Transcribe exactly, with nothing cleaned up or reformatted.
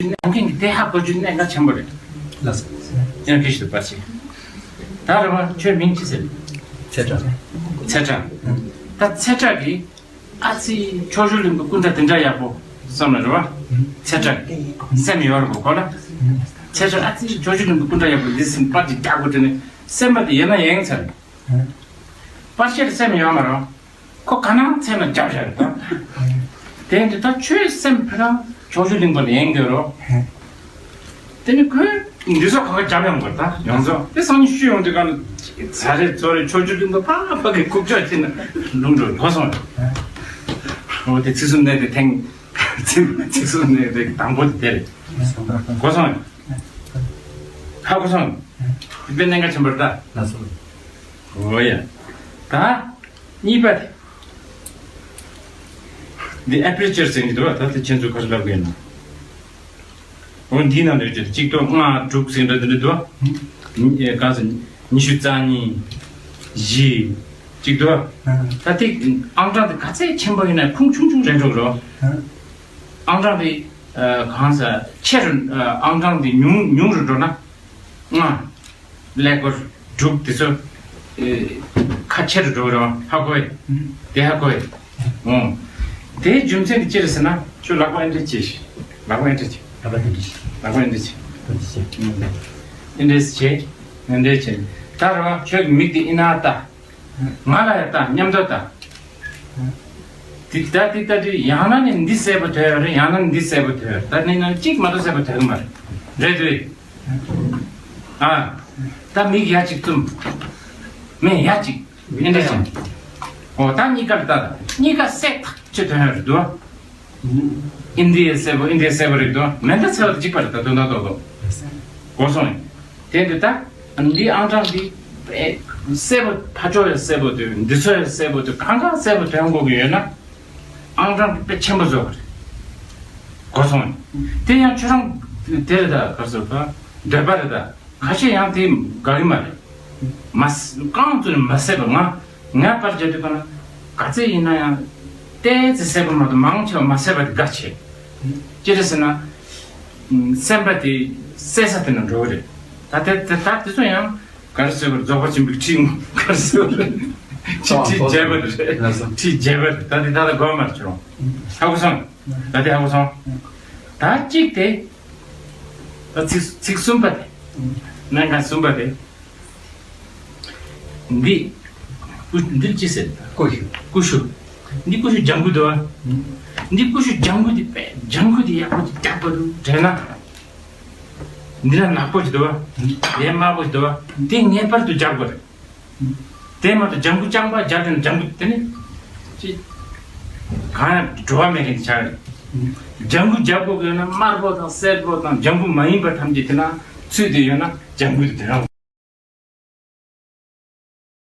ནམ་མཁའི་གི་དེ་ཧ་གོ་རྒྱུ་གནད་འགག་ཆེན་པོ་རེད། ལགས་སོ། ཡང་ཁྱེད་ཞིག་ཏུ་པར་ཆེ། ད་རེད་བ། ཁྱོད་མིང་ཅི་ཟེར། ཚེ་གྲགས། ཚེ་གྲགས། ད་ཚེ་གྲགས་གི་ཨ་ཙི་ཕྱོགས་བཅུ་གླིང་པའི་སྐུ་འདྲ་དེ་འདྲ་ཡག་པོ་བསམ་ན་རེད་བ། ཚེ་གྲགས་སེམས་ཡོད་རེད་གོ་གོ་ལ། ཚེ་གྲགས་ཨ་ཙི་ཕྱོགས་བཅུ་གླིང་པའི་སྐུ་འདྲ་ཡག་པོ་འདི་སེམས་པར་གྱི་རྒྱག་དགོས་དྲན་ནས་སེམས་པ་དེ་ཡེ་ན་ཡེངས་ཚར། པར་ཆས་སེམས་ཡོད་མ་རེད། ཁོ་ག་ནང་ཚེ་ན་རྒྱབ་བཞག་རེད་ད། དེ་འདི་ད་ཆོས་སེམས་ཕ་རང་ཕྱོགས་བཅུ་གླིང་པ་ལ་ཡེངས་དགོས་རོ། དེ་ནི་ཁོས་འདི་ཚོ་གང་ག་རྒྱབ་ཡོང་དགོས་ད་ཡོངས་རྫོགས་དེ་སང་ཉིན་ཤུ་ཡོང་དུས་གང་ཚ་རེད་ཚོ་རེད་ཕྱོགས་བཅུ་གླིང་པ་ཕ་ཕ་གི་ཁུག་ཀྱོག་ཅིག་ན་ལུང་འགྲོ་གོ་སོང་། འོ་དེ་ཚིག་གསུམ་གནས་དེ་ཐེངས་ཚིག་གསུམ་གནས་དེ་དང་པོ་དེ་རེད། གོ་སོང་། ཧ་གོ་སོང་། དཔེ་གནད་འགག་ཆེན་པོ་རེད་ད། ལགས་སོ། འོ་ཡ། ད། གཉིས་པ་དེ། འདི་ཨེ་པེར་ཅར་ཟེར་གྱི་འདུག་བ། ད་དེ་ཁྱེད་ཚོས་ག་རེ་ལབ་དགོས་ན། འོ་འདིའི་ནང་དུ་ཡོད་ཀྱི་གཅིག་ཏུ་ལྔ་དྲུག་ཟེར་འདྲ་འདི་འདྲ་འདུག་བ། ཉི་ག་ཚོད་ཉི་ཤུ་རྩ་གཉིས། བཞི། གཅིག་འདུག་བ། ད་དེ་ཨང་གྲངས་དེ་ག་ཚད་ཆེན་པོ་ཡིན་ན་ཁུངས་ཆུང་ཆུང་རེད་འགྲོ་གི་རོ། ཨང་གྲངས་དེ་གང་ཟེར་ཆེ་རུ་ཨང་གྲངས་དེ་ཉུང་ཉུང་རུ་འགྲོ་ན། ལྔ། ཀླད་ཀོར་དྲུག་དེ་ཚོ་ཨེ་ཁ་ཆེ་རུ་འགྲོ་རོགས་ཧ་གོ་ཨེ། དེ་ཧ་གོ་ཨེ། འོང་། དེའི་རྒྱུ་མཚན་དེ་ཅི་རེད་ཟེར་ན་ཁྱོད་ལག་པ་ཨེ་འདྲ་བྱེད་ཤིག་ལག་པ་ཨེ་འདྲ་བྱེད། ལག་པ་འདི་འདྲ་བྱེད། ལག་པ་ཨེ་འདྲ་བྱེད། ཨེ་འདྲ་བྱེད། ཨེ་འདྲ་བྱེད། ད་རེད་བ། ཁྱོད་ཀྱི་མིག་དེ་ཨི་ན་ལྟ། ང་ལ་ཡ་ལྟ་མཉམ་དུ་ལྟ། དེ་ལྟ་དེ་ལྟ་དུས་ཡང་ན་ནི་འདི་གསལ་པོ་ཐོན་ཡོད་རེད། ཡང་ན་ནི་འདི་གསལ་པོ་ཐོན་ཡོད་རེད། ད་ནི་ན་གཅིག་མ་གཏོགས་གསལ་པོ་ཐོན་གི་མ་རེད། རེད་དུས། ཨ། ད་མིག་ཡ་གཅིག་བཙུམ། མིག་ཡ་གཅིག་ཨེ་འདྲ་བྱུང་། འོ་ད་གཉིས་ཀ་ལ་ལྟ། གཉིས་ཀ་གསལ་ཐག་ཆོད་ཐོན་ཡོད་རེད་འདུག་ཨིན་དི་ཡ་གསལ་པོ་ཨིན་དི་ཡ་གསལ་པོ་རེད་འདུག་མེ་མདའ་གསལ་བ་དང་གཅིག་པ་རེད། ད་དོན་དག་ཏོག་ཏོག་གོ་སོང་། དེ་འདི་ད་འདི་ཨང་གྲངས་འདི་གསལ་པོ་ཕར་ཕྱོགས་ཡ་གསལ་པོ་དོན། འདི་ཚོ་ཡ་གསལ་པོ་དོན། གང་ག་གསལ་པོ་དོན་དགོས་ཀྱི་ཡོད་ན། ཨང་གྲངས་དཔེ་ཆེན་པོ་བཟོ་བ་རེད། གོ་སོང་། དེ་ཡང་ཁྱོད་རང་དེ་རེད་ད་ག་ཟེར་ད་འདོད་པ་རེད་ད། ཁ་ཤས་ཡང་དེ་དགའ་གི་མ་རེད། མ་ས་རྐང་བཙུགས་ནས་མ་བསད་པ་ང་ངས་པར་བརྒྱབ་དུས་ག་ན་ག་ཚད་ཡིན་ན་ཡང་ཏོག་ཙམ་བསད་པ་མ་གཏོགས་མང་ཆེ་བ་མ་བསད་པ་དེ་དགའ་ཆེ། ཅི་རེད་ཟེར་ན། སེམས་པ་དེ་བསད་ས་དེ་ན་འགྲོ་གི་རེད། ད་དེ་དེ་ད་དེ་ཚོ་ཡང་ག་རེ་ཟེར་བ་རེད། རྫོགས་པ་ཆེན་པོའི་ཁྲིད་ག་རེ་ཟེར་བ་རེད། ཁྲིད་ཁྲིད་བརྒྱབ་པ་རེད། ཁྲིད་བརྒྱབ་པ་རེད། ད་དེ་ད་ལྟ་དགོས་མ་རེད་ཁྱོད་རང་། ཧ་གོ་སོང་། ད་དེ་ཧ་གོ་སོང་། ད་གཅིག་དེ། ད་ཚིག་ཚིག་གསུམ་པ་དེ། གནད་འགག་གསུམ་པ་དེ། འདི། ཀུ་འདི་ཅི་ཟེར། ཀུ་ཤུ། ཀུ་ཤུ། འདི་ཀུ་ཤུ་ལྗང་ཁུ་འདུག་བ། འདི་ཀུ་ཤུ་ལྗང་ཁུ་འདི་དཔེ་ལྗང་ཁུ་འདི་ཡག་པོ་འདི་རྒྱག་པ་འདུག་དྲན་ན། འདི་ན་ནག་པོ་ཞིག་འདུག་བ། ཡས་དམར་པོ་ཞིག་འདུག་བ། འདི་ངེས་པར་དུ་རྒྱག་དགོས་རེད། དེ་མ་གཏོགས་ལྗང་ཁུ་རྐྱང་པ་རྒྱག་དེ་ན་ལྗང་ཁུ་དེ་ནི། ཅི། གང་ཡང་བྲོ་བ་མེད་མཁན་ཆགས་རེད། ལྗང་ཁུ་རྒྱག་དགོས་ཀྱི་ཡོད་ན་དམར་པོ་དང་སེར་པོ་དང་ལྗང་ཁུ་མ་ཡིན་པ་ཐམས་ཅད་དེ་ན་ཚུད་དེ་ཡོད་ན་ལྗང་ཁུ་དེ་དེ་རང་